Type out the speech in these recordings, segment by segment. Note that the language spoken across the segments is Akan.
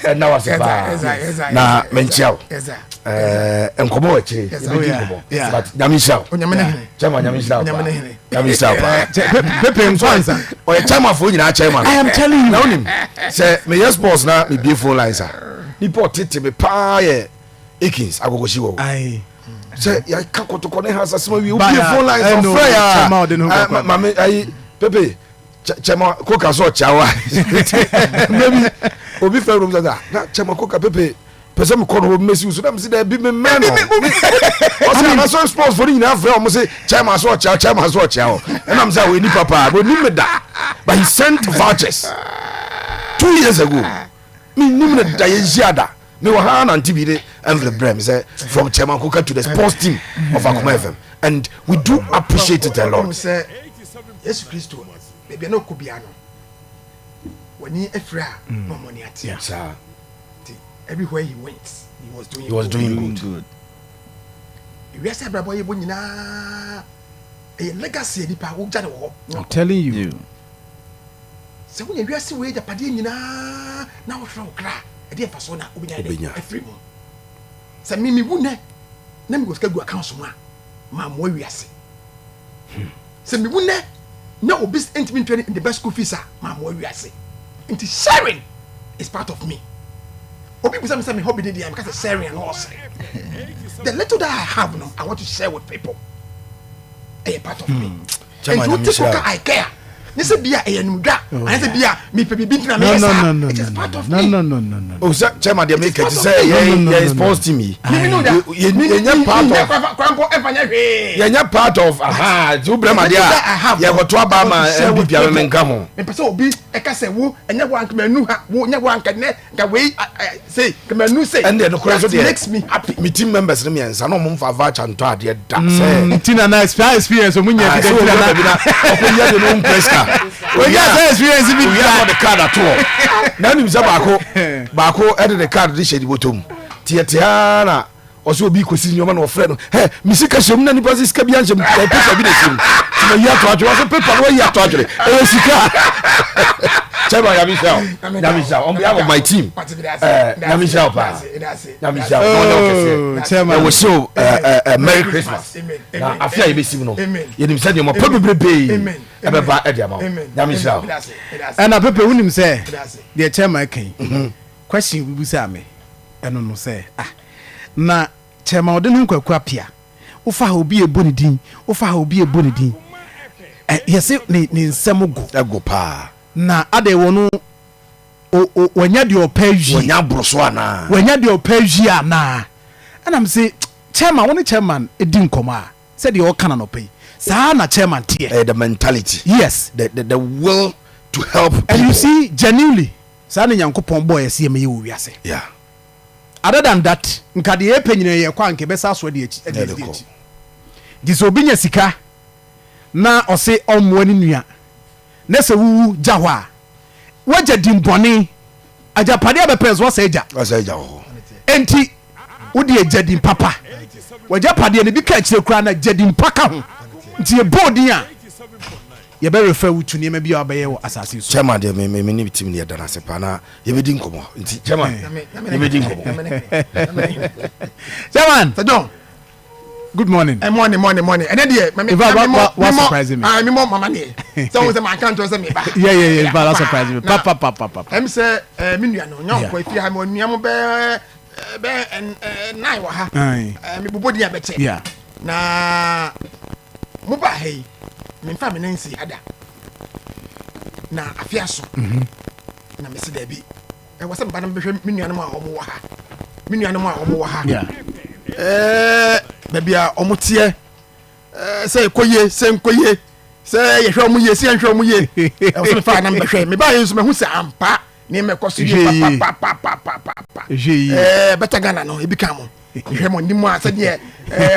Ɛna wase paa na menkyia wo. Nkɔmmɔ wɔ akyire, yɛbɛdi nkɔmmɔ, but Nyame nhyira wo, chairman. Nyame nhyira wo paa, Nyame nhyira wo paa. Pepe nkwansa. Ɔyɛ chairman fo nyinaa chairman. I am telling you. Na wonim sɛ meyɛ sports na mebie phone lines a, nipa ɔtete me paa yɛ Akins Agogosi wɔ sɛ yɛka Kɔtɔkɔ ne ha asasema wie, wobie phone lines, ɔfrɛ yɛ a, mame ayi Pepe chairman Koka sɛ ɔkyea wa. Maybe obi fɛ rom sɛ na chairman Koka Pepe pɛ sɛ mekɔ no hɔ mɛsi wo so, na mese daabi, memmɛ no. Ɔsɛ anasɛ sports fo no nyinaa frɛ ɔmo se chairman sɛ ɔkyea, chairman sɛ ɔkyea hɔ, ɛnam sɛ ɔyɛ nipa paa, ɔnim me da, but he sent vouchers 2 years ago. Menim no da, yɛnhyia da. Mewɔ ha nante bi de envelope brɛ me sɛ from Chairman Koka to the sports team of Akoma FM, and we do appreciate it a lot. Sɛ Yesu Kristo, baabi a na ɔkɔ bia no, w'ani afiri a na ɔmo ani ate. Saa. Nti everywhere he went, he was doing He was good. doing good. Ewiase abrabɔ yɛ bɔ nyinaa ɛyɛ legacy a nipa wogya ne wɔ hɔ na I'm wakɔ. telling you. Sɛ wonya wiase wei agyapadeɛ nyinaa na wohwɛ wo kra, ɛdeɛ mfa so na wobɛnya dɛ Wobɛnya. afiri mu. Sɛ me mewu nɛ na mewɔ sika gu account mu a, mammoa wiase. Sɛ mewu nɛ na obi ntumi ntua ne the best school fees a, mammoa wiase. Nti sharing is part of me. Obi bisa me sɛ me hobby ne deɛ, meka sɛ sharing na ɔsere. The little that I have no, I want to share with people. Ɛyɛ part of me. Chairman, Nti wote Nyame nhyira Koka wo. I care ne sɛ bia ɛyɛ numdwa anaa sɛ bia mepɛ biribi ntina No, meyɛ no, saa. no, no, It is no, part of no, me. no, no, no, no. O sɛ chairman deɛ meka ti sɛ No, yɛn no, no, yɛn no, sports team yi Mimi no da. Yɛnyɛ part of Kwanpo ɛfa nyɛ hwee. Yɛnyɛ part of aha nti wo brɛ ma deɛ a yɛkɔto aba ma NPP a, meme nka ho. Mepɛ sɛ obi ɛka sɛ wo ɛnyɛ wo anka manu ha, wo nyɛ wo anka nɛ nka wei sei nka manu sei. Ɛndeɛ nokorɛ so That deɛ makes me happy. Me team members no mmiɛnsa na ɔmo mfa voucher ntɔ adeɛ da sɛ Nti na experience ɔmo nya Ah, bi sɛ da owura nti na baabi na ɔkɔ yɛ de no nkura sika. Onya sɛ experience bi owia da. na ɔde card ato hɔ na anim sɛ baako baako ɛde ne card de hyɛ ne bɔtɔ mu tiɛtiɛ na ɔsɛ obi kɔsi nneɛma na ɔfrɛ no hɛ, me sika hyɛ mu, na nipa sɛ sika bi anhyɛ mu, ɛ paper bi na ɛhyɛ mu nti ma yi ato atwere. Ɔsɛ paper no wayi ato atwere, ɛyɛ sika. Chairman, Nyame nhyira wo, Nyame nhyira wo. On behalf of my team, Nyame nhyira wo paa, Nyame nhyira wo na ɔnyɛ wo kɛseɛ. Oh, chairman. Ɛwɔ so merry Christmas, na afe a yɛbɛsim no, yɛnim sɛ nneɛma pa bebrebee ɛbɛba ɛde ama wo. Nyame nhyira wo. Ɛna Pepe, wonim sɛ deɛ chairman ka yi, question bi busaa me ɛno no sɛ, ah, na chairman ɔde ne ho Kwaku Apia, wofa ha obi ɛbɔ ne din, wofa ha obi ɛbɔ ne din, ɛ yɛse ne nsɛm go. Ɛgo paa. Na ade wɔ no wanya deɛ ɔpɛ awie. Wɔnya aboro so anaa? Wanya deɛ ɔpɛ awie anaa? Ɛna m sɛ chairman, wo ne chairman di nkɔmmɔ a, sɛdeɛ ɔka na nɔpɛ yi, saa na chairman teɛ. Ɛyɛ the mentality, the will to help people. And you see, genuinely, saa ne Nyankopɔn bɔɔ yɛ sɛ yɛmɛyɛ wɔ wiase. Other than that, nka deɛ yɛpɛ nyina yɛ kɔ a, nka ɛbɛsa so adi akyi adi Ɛde adi kɔ. akyi. Nti sɛ obi nya sika na ɔse ɔmmoa ne nua, na sɛ wuwu gya hɔ a, wagya din bɔne, agyapadeɛ a bɛpɛ nso wasɛ agya. Wasa agya wɔ hɔ. Enti wode agya din papa, wagyapadeɛ no bi ka akyire koraa na gya din pa ka ho. Nti yɛbɔ din a, yɛbɛrefa wo tu nneɛma bi a wabɛyɛ wɔ asase so. Chairman deɛ, me ne team deɛ, yɛda no ase paa na yɛbɛdi nkɔmmɔ. Nti chairman, yɛbɛdi nkɔmmɔ. Chairman. Sir John. Good morning. Morning, morning, morning. Ɛnɛ deɛ In fact, what surprising me? Ah, mi mɔ mama neɛ sɛ wɔn sɛ maa kan kyerɛ sɛ mi ba. Yeah. In fact, that surprised me. Pa, pa, pa, pa, pa. Ɛm sɛ mi nua no nyɛ ɔkɔ efi ha, mi nua mo bɛɛ bɛɛ ɛ nine wɔ ha. Mi bobɔ di abɛkyɛ. Na mo ba ha yi, mi nfa mi ne nsi ha da na afi aso. Na mi si dɛbi, ɛwɔ sɛ mba no bɛhwɛ me nuanom a wɔn wɔ ha, me nuanom a wɔn wɔ ha. Baabi a wɔn teɛ, sɛ ɛkɔ yie, sɛ nkɔ yie, sɛ yɛhwɛ wɔn yie, sɛ yɛnhwɛ wɔn yie, ɛwɔ sɛ mefa anam bɛhwɛ. Meba yɛ nso mahu sɛ ampa nneɛma ɛkɔ so yie papapapapapa. Bɛta Ghana no ebi ka mo hwɛ mo anim a, sɛdeɛ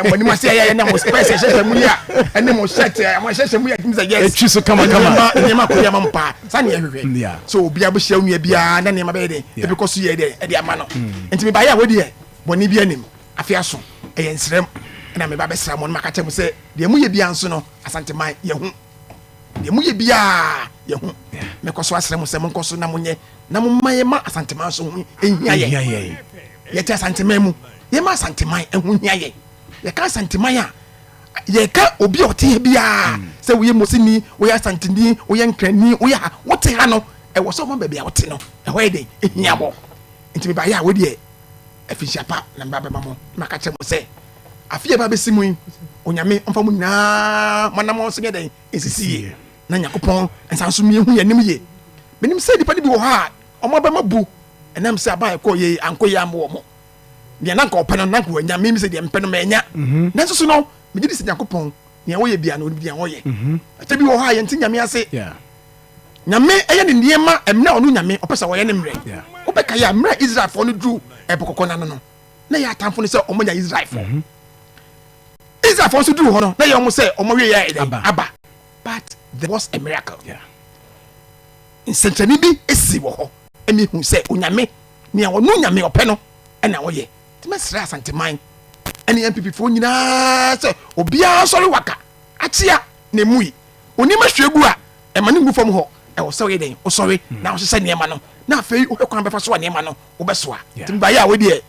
mo anim ase ɛyɛ na mo spɛs ɛhyehyɛ mu yi a, ɛne mo shirt mo hyehyɛ mu yi a, ɛtumi sɛ yes. Etwi so kama kama. Nneɛma kɔ yɛ ama mo paa sani ɛhwehwɛ so obiara bɛhyia wo nua biara na nneɛma bɛyɛ den, ebi kɔ so yɛ dɛ ɛde ama no. Nti meba yɛ a, wɔdeɛ bɔnne bi anim afe aso, ɛyɛ nsrɛm ɛna meba bɛsra mo no, maka kyerɛ mo sɛ deɛ moyɛ biara nso no, Asanteman yɛho deɛ moyɛ biara. Yɛhu. Mɛkɔ so asrɛ mo sɛ monkɔ so na monyɛ na momma yɛma Asanteman nso ho nhia yɛn. Yɛte Asanteman mu, yɛma Asanteman ho hia yɛn. Yɛka Asanteman a, yɛka obi a ɔte ha biara, mm. sɛ woyɛ Mosini, woyɛ Asanteni, woyɛ Nkrani, woyɛ ha, wote ha no, ɛwɔ sɛ ɔma baabi a wote no, ɛhɔ yɛ dɛn, ɛhia wɔ. Nti mebaeɛ a, wodeɛ afinhyia pa na meba bɛma mo, na maka kyerɛ mo sɛ, afe a ɛba bɛsi mu yi, Onyame ɔmfa mo nyinaa mo anammɔn so nyɛ dɛn, nsisi yie. Na Nyankopɔn nsa nso miehu yɛn anim yie. Menim sɛ nnipa no bi wɔ hɔ a wɔn abam abu ɛnam sɛ aba a ɛkɔɔ yie ankɔ yie amma wɔn. Nea na anka wɔpɛ no, na anka wɔanya. Me sɛ deɛ mepɛ no mannya. Mhm. Nanso so no, megye di sɛ Nyankopɔn, nea ɔyɛ biara no, ɔnim nea ɔyɛ. Mhm. Ɛtɔ bi wɔ hɔ a yɛnte Nyame ase. Nyame ɛyɛ ne nneɛma mmerɛ a ɔno Nyame ɔpɛ sɛ ɔyɛ ne mmerɛ. Wobɛkae a mmerɛ a Israelfoɔ no duru ɛpo kɔkɔɔ no ano no, na ɛyɛ atamfo no sɛ wɔanya Israelfoɔ. Mhm. Israelfoɔ nso duru hɔ no, na ɛyɛ wɔn sɛ wɔn awie yɛ dɛn? Aba. But there was a miracle. Nsɛnkyerɛnne bi si wɔ hɔ ɛma ehu sɛ Onyame, nea ɔno Nyame ɔpɛ no ɛna ɔyɛ. Nti mɛsrɛ Asanteman ɛne NPP foɔ nyinaa sɛ obiara nsɔre waka akyea na emui. Onneɛma hwie gu a, ɛma no ngu fam hɔ. Ɛwɔ sɛ woyɛ dɛn? Wosɔre na wohyehyɛ nneɛma no na afei wohwɛ kwan bɛfa so a nneɛma no wobɛsoa. Nti mebaeɛ a wei deɛ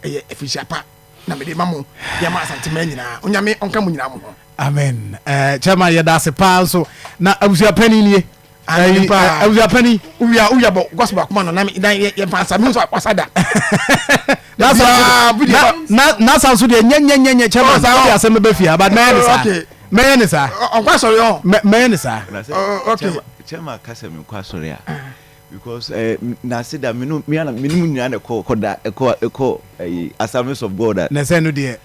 ɛyɛ afirinhyia pa na mede ma mo de ama Asanteman nyinaa. Onyame ɔnka mo nyinaa mo ho. Amen. Eh, chairman yɛda ase paa nso. Na abusua panin nie. Ayi, eh, abusua panin. Wia wia bɔ gospel akoma no na na yɛ mfa nsa mi nso wasa da. Na sa na na sa nso deɛ nyɛ nyɛ nyɛ nyɛ chairman. Ɔde oh, asɛm bɛbɛ fie but mɛyɛ ne saa. Mɛyɛ ne saa. Ɔnkɔ asɔre ɔ. Mɛyɛ ne saa. Okay. Chairman kasa mi nkɔ asɔre a. Because eh, n'ase da me no me ana me no mu nyinaa na ɛkɔ kɔ da ɛkɔ ɛkɔ ɛyi Assemblies of God a. Na sɛ no deɛ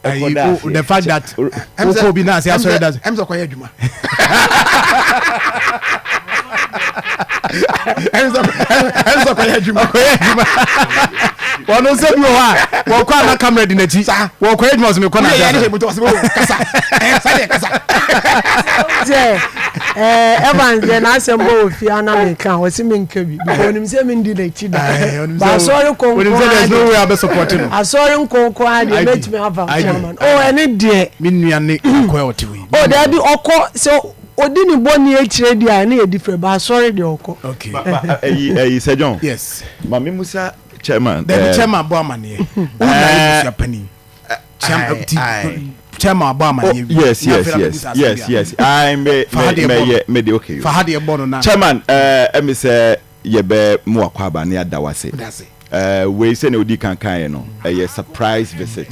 ayi o the fact that wokɔ obi na ase asɔre da. Ɛm sɛ ɔkɔyɛ adwuma. Ɛm sɛ ɔkɔyɛ adwuma. Ɔkɔyɛ adwuma. Wɔn nsa bi wɔ hɔ a wɔkɔ a na kamera di n'akyi. Wɔkɔyɛ adwuma ɔsɛ mekɔ na ase asɔre. Kasa ɛɛ sani kasa. Sɛ ɛɛ Evans deɛ n'asɛm bɔ wɔ fie ana meka ɔsi mi nka bi because onim sɛ mi ndi n'akyi da. Ba asɔre nkonko adi asɔre nkonko adi mɛtumi afa chairman o ɛne deɛ. Mi nua ne akɔ a ɔte wei. O dabi ɔkɔ sɛ odi ne bɔ ne akyire deɛ a ɛne yɛ different ba asɔre deɛ ɔkɔ. Okay. Ɛyi ɛyi Sir John. Yes. Maame Musa chairman. Dabi chairman bɔ amaneɛ. O na yɛ busua panin. Chairman abɔ amaneɛ wi. Yes yes yes yes yes. I me me me yɛ me de okay. Fa ha deɛ bɔ no na. Chairman ɛɛ ɛmi sɛ yɛbɛ mu wakɔ aba ne ada wase. Ɛɛ wei sɛ na odi kan kan yɛ no ɛyɛ surprise visit.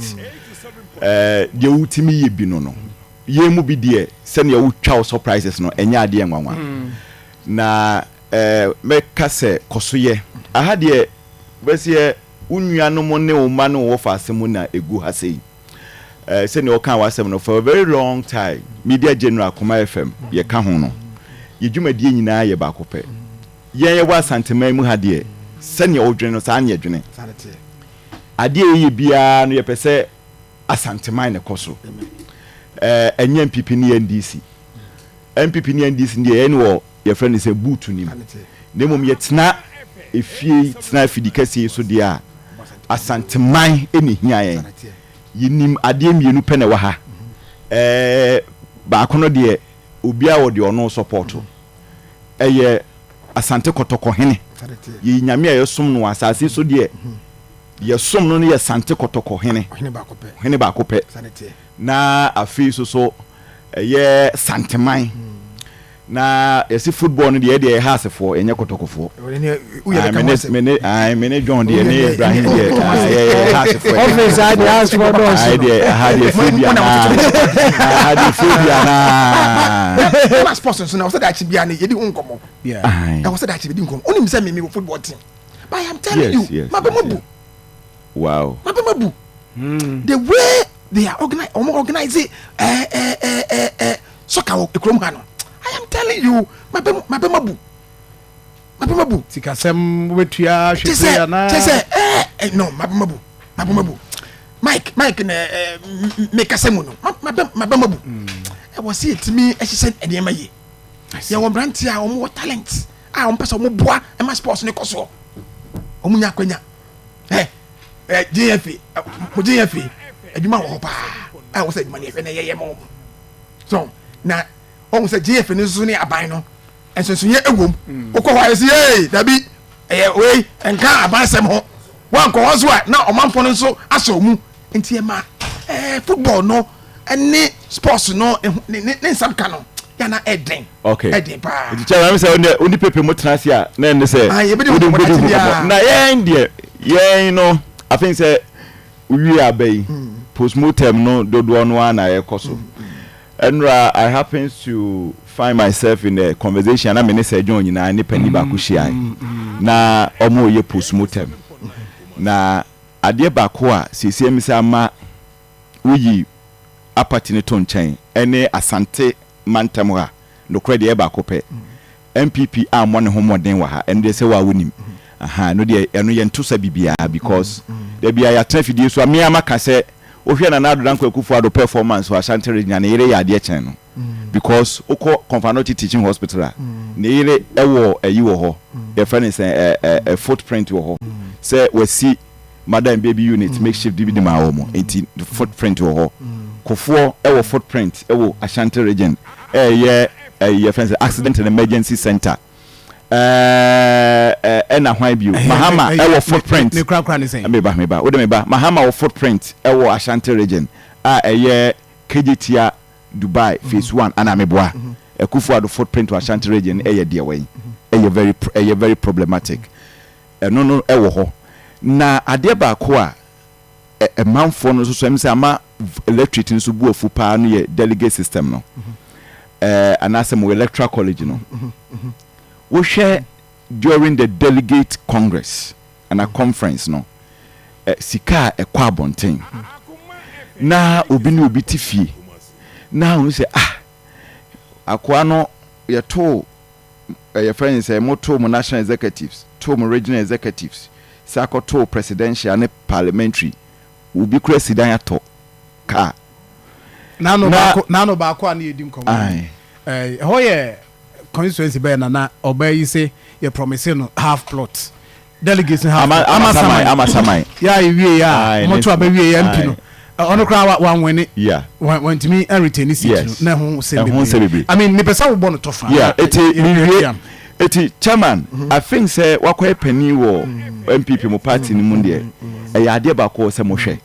Ɛɛ deɛ wotumi yɛ bi no no yɛn mu bi deɛ sɛnea wotwa wo surprises no ɛnyɛ adeɛ nwanwa. Na ɛɛ mɛka sɛ kɔ so yɛ. Aha deɛ bɛsɛ wo nuanom ne wo mma ne wo wɔfaase mu na egu ha sei. Eh, sɛnea ɔkaa w'asɛm no, for a very long time, Media General, Koma FM, yɛka ho no, yɛ dwumadie nyinaa yɛ baako pɛ. Yɛn yɛwɔ Asanteman mu ha deɛ, sɛnea wodwene no, saa na yɛdwene. Adeɛ a yɛyɛ biara no, yɛpɛ sɛ Asanteman na ɛkɔ so. Eh, ɛnyɛ NPP ne NDC. NPP ne NDC no deɛ, yɛn wɔ yɛfrɛ no sɛ boot no mu, na mmom yɛtena efie yi, tena afidi kɛseɛ yi so deɛ a, Asanteman na ɛhia yɛn. Yɛnim adeɛ mmienu pɛ na ɛwɔ ha. Ɛɛ, baako no deɛ, obiara wɔ deɛ ɔno sɔpɔɔto. Ɛyɛ Asante Kɔtɔkɔ hene. Yɛyi Nyame a yɛsom no wɔ asase yi so deɛ, yɛsom no no yɛ Sante Kɔtɔkɔ hene. Hene baako pɛ. Na afei nso so, ɛyɛ Santeman. Na yɛse football no deɛ yɛdeɛ yɛ Heartsfoɔ yɛnyɛ Kɔtɔkɔfoɔ. Mene mene John deɛ ne Ibrahim deɛ yɛ Heartsfoɔ. Office a deɛ Heartsfoɔ dɔɔso. Ayi deɛ aha deɛ fie bi anaa aha deɛ fie bi anaa. Ɛna sports nso na ɔsɛ daakye bia ne yɛdi ho nkɔmɔ. Ɛwɔ sɛ daakye bi di nkɔmɔ. Onim sɛ mimi wɔ football team. But I am telling you, ma bɛ mo bu. Wow. Ma bɛ mo bu. The way they are organize, ɔmo organize ɛɛ ɛɛ ɛɛ ɛɛ soccer wɔ ekurom ha no. I am telling you, ma bɛ ma bɛ ma bu. Ma bɛ ma bu. Sikasɛm wobɛtua hwɛ anaa. Kyɛ sɛ ɛɛ no ma bɛ ma bu ma bɛ ma bu. Mike Mike na ɛɛ mekasa mu no ma ma bɛ ma bɛ ma bu. Ɛwɔ sɛ yɛtumi ɛhyehyɛ nneɛma yie. Yɛwɔ mmeranteɛ a wɔn wɔ talent a wɔn pɛ sɛ wɔn boa ɛma sports no kɔ soɔ. Wɔn nya akwanya. Ɛ ɛ GFA mo GFA adwuma wɔ hɔ paa a wɔ sɛ adwuma no yɛhwɛ na yɛyɛ ma wɔn. So na wɔn sɛ GFA no nso ne aban no. Nsonsonoeɛ wɔ mu. Wokɔ hɔ a yɛsi ee dabi ɛyɛ wei nka abansɛm ho. Wankɔ hɔ nso a na ɔmanfoɔ no nso asɔ mu. Nti ɛma ɛɛ football no ɛne sports no ne ne ne nsɛm ka no yana ɛden. Okay. Ɛden paa. Nti kyɛ maame sɛ wone wone pepe mu tena ase a na ɛne sɛ Ah, yɛbɛdi ho wode nkɔmmɔ wobɛdi ho dakye nkɔmmɔ. biara. Na yɛn deɛ yɛn no afei sɛ wowie aba yi postmortem no dodoɔ no ara na ɛkɔ so. Ɛnora I happens to find myself in a conversation a na me ne Sir John nyinaa ne panin baako hyiae. Na wɔreyɛ postmortem. Na adeɛ baako a seesei mi sɛ ama woyi apathy no to nkyɛn ɛne Asante mantam ha, nokorɛ deɛ ɛyɛ baako pɛ. NPP ammɔ ne ho mmɔden wɔ ha, ɛno deɛ sɛ wo a wonim. Ahaa, ɛno deɛ ɛno yɛnto sa bibiara because da biara yɛatena afidie so a me ara maka sɛ wohwɛ Nana Addo Dankwa Akufo Addo performance wɔ Ashanti region a ne yere yɛ adeɛ kyɛn no because wokɔ Komfo Anokye Teaching Hospital a ne yere wɔ ayi wɔ hɔ yɛfrɛ no sɛn ɛ ɛ footprint wɔ hɔ sɛ wasi mother and baby unit makeshift bi de maa wɔn nti footprint wɔ hɔ Kofoɔ wɔ footprint wɔ Ashanti region ɛyɛ ɛyi yɛfrɛ no sɛ accident and emergency center ɛɛ ɛna hwan bio Mahama ɛwɔ footprint ne korakora ne sɛn meba meba wode meba Mahama wɔ footprint ɛwɔ Ashanti region a ɛyɛ Kejetia Dubai phase one ana meboa Akufo Addo footprint wɔ Ashanti region ɛyɛ deɛ wɛn ɛyɛ very ɛyɛ very problematic ɛno no ɛwɔ hɔ na adeɛ baako a Manfoɔ no nso so ɛm sɛ ama electorate no nso bu afu paa no yɛ delegate system no ɛɛ anaasɛ mo electoral college no wohwɛ during the delegate congress ana conference no ɛ sika a ɛkɔ abɔnten na obi ne obi te fie na ohun sɛ ah akoa no yɛtoo yɛfrɛ no sɛ motoo mo national executives, too mo regional executives, san kɔtoo presidential ne parliamentary, obi koraa si dan atɔ car. N'ano Na baako n'ano baako a ne yɛdi nkɔmmɔ yi, ae. eh, ɛhɔ yɛ constituency bɛyɛ na na ɔbaa yi se yɛ promise no half plot. Delegates no half Ama plot. Ama Amasaman Saman. Amasaman. Yɛ a yɛwie yɛ a Ae, ne wɔto aba wie yɛ MP ae. no ɔno koraa wa wanwene Yeah. wantumi anretain seat no Yes. na ɛho nsɛm Ɛho nsɛm bebree. bebree. I mean mepɛ sɛ wobɔ no tɔfa Yeah, na eti yɛ- yɛ- mewie yɛ- eti chairman I think sɛ wakɔyɛ panin wɔ NPP mo party no mu deɛ ɛyɛ adeɛ baako wɔ sɛ mohwɛ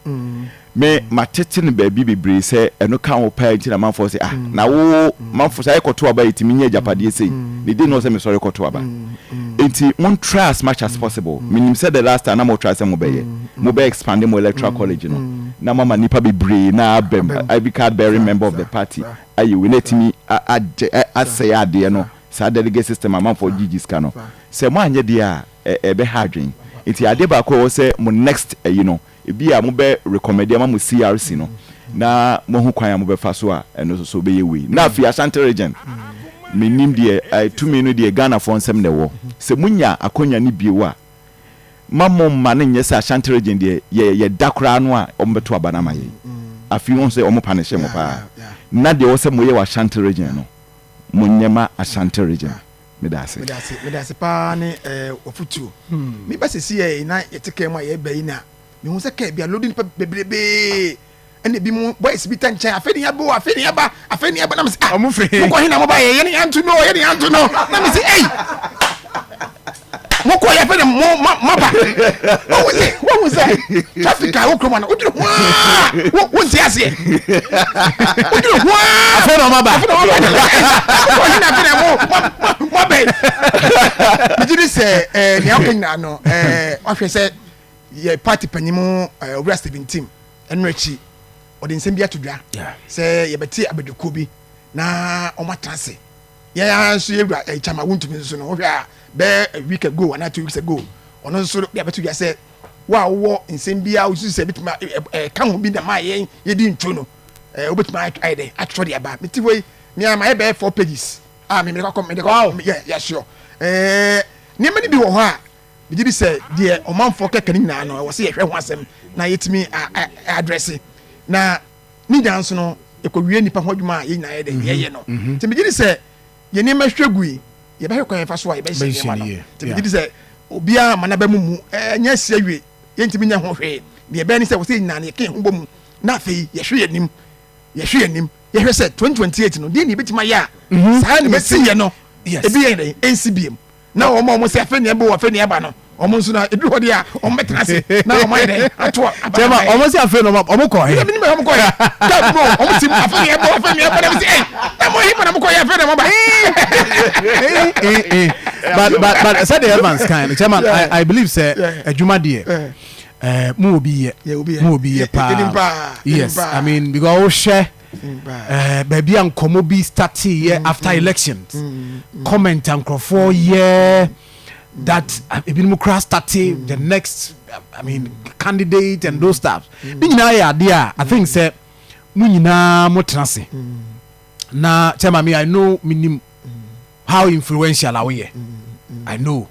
me matete no baabi bebree sɛ ɛno ka ho paa nti na manfoɔ sɛ ah na wo manfoɔ sɛ ayɛ kɔto aba yɛtumi nya agyapadeɛ sei ne de no sɛ mesɔre kɔto aba nti mon try as much as possible menim sɛ the last time na mo try sɛ mobɛyɛ mobɛ expand mo electoral college no na moama nipa bebree na abɛm every card bearing member of the party ayɛ wei na atumi agye asɛe adeɛ no saa delegate system amanfoɔ gyigyi sika no sɛ moanyɛ deɛ a ɛbɛha adwen nti adeɛ baako a ɛwɔ sɛ mo next ayi no ebi a mobɛ recommend ama mo CRC no na moahu kwan a mobɛfa so a ɛno nso so bɛyɛ wei na afei Ashanti region menim deɛ tumi no deɛ Ghanafoɔ nsɛm na ɛwɔ sɛ monya akonya no bio a ma mo mma no nyɛ sɛ Ashanti region deɛ yɛ yɛda koraa no a wɔbɛto aba no ama yɛn afei wɔn sɛ wɔn pa no hyɛ mo paa na deɛ ɛwɔ sɛ moyɛ wɔ Ashanti region no monyɛ ma Ashanti region meda ase. Meda ase meda ase paa ne ɛɛ wafutuo. Mi ba sisi yɛ na yɛte kaa mu a yɛba yi na mehu sɛ kaa bi a load nipa bebrebee ɛna ebi mu boys bi ta nkyɛn afei ne yaba o afei ne yaba afei ne yaba na mi sɛ ah Ɔmo firi he? mokɔ he na moba yɛ yɛne yanto no yɛne yanto no na mi sɛ ei mokɔ yɛ afei na mo ma maba wɔn sɛ wɔn sɛ traffic a wɔ kurom ano woduru ho aa wo wo nte aseɛ woduru ho aa Afei na ɔmo aba. afei na ɔmo aba mokɔ he na afei na mo mo mo abɛn megye di sɛ ɛɛ nea ɔka nyinaa no ɛɛ wahwɛ sɛ yɛ party panyin mu ɛɛ owura Stephen Tim ɛno akyi ɔde nsɛm bi ato dwa sɛ yɛbɛte abadwakuo bi na wɔn atena ase yɛn ara nso yɛwura ɛɛ Chairman Wontumi nso no wohwɛ a bɛɛ a week ago anaa 2 weeks ago ɔno nso de abɛto dwa sɛ wo a wowɔ nsɛm bi a wosusu sɛ ebitumi ɛka ho bi na maa yɛn yɛdi ntwo no ɛɛ wobɛtumi ayɛ dɛ atwerɛ de aba mete hɔ yi mea mayɛ bɛyɛ 4 pages a me mede kɔ mede kɔ yɛ yɛasoɔ ɛɛ nneɛma no bi wɔ hɔ a megye di sɛ deɛ ɔmanfoɔ kɛkɛ no nyinaa no ɛwɔ sɛ yɛhwɛ ho asɛm na yɛtumi adrɛse na ne nyinaa nso no ɛkɔwie nnipa ho adwuma a yɛn nyinaa yɛ dɛ yɛyɛ no nti megye di sɛ yɛn nneɛma hwɛ gu yi yɛbɛhwɛ kwan yɛfa so a yɛbɛhyɛ nneɛma no nti megye di sɛ obiara ma n'aba mu mu ɛnyɛ asi awie yɛntumi nyɛ ho hwee deɛ ɛbɛyɛ ne sɛ wɔ sɛ yɛn nyinaa no yɛka yɛn ho bɔ mu na afei yɛhwɛ yɛn anim yɛhwɛ yɛn anim yɛhwɛ sɛ 2028 no deɛ ne yɛbɛtumi ayɛ a saa ne yɛsi yɛ no. Ebi yɛ dɛ ɛnsi biem na wɔn a wɔn sɛ afei nea ɛbɔ wɔ afei nea ɛba no, wɔn nso na ebi hɔ deɛ a wɔn bɛtena ase na wɔn ayɛ dɛ ato aba. Kyɛma wɔn sɛ afei na wɔn kɔ he. Ɛmi ni wɔn kɔ yɛ taabu mu wɔn ti mu afei nea ɛbɔ, afei nea ɛbɔ na wɔn sɛ ɛy na mo he ma na mo kɔ yɛ afei na mo ba. But sɛdeɛ Evans kan no, chairman, I believe sɛ adwuma deɛ mu obi yɛ mu obi yɛ paa. Yes, I mean, because wohwɛ baabi a nkɔmmɔ bi startee yɛ after elections, comment a nkurɔfoɔ yɛ that ebinom koraa starte the next, I mean, candidate and those stuff ne nyinaa yɛ adeɛ a I think sɛ mo nyinaa mo tena ase. Na chairman, me I know, menim how influential a woyɛ. I know.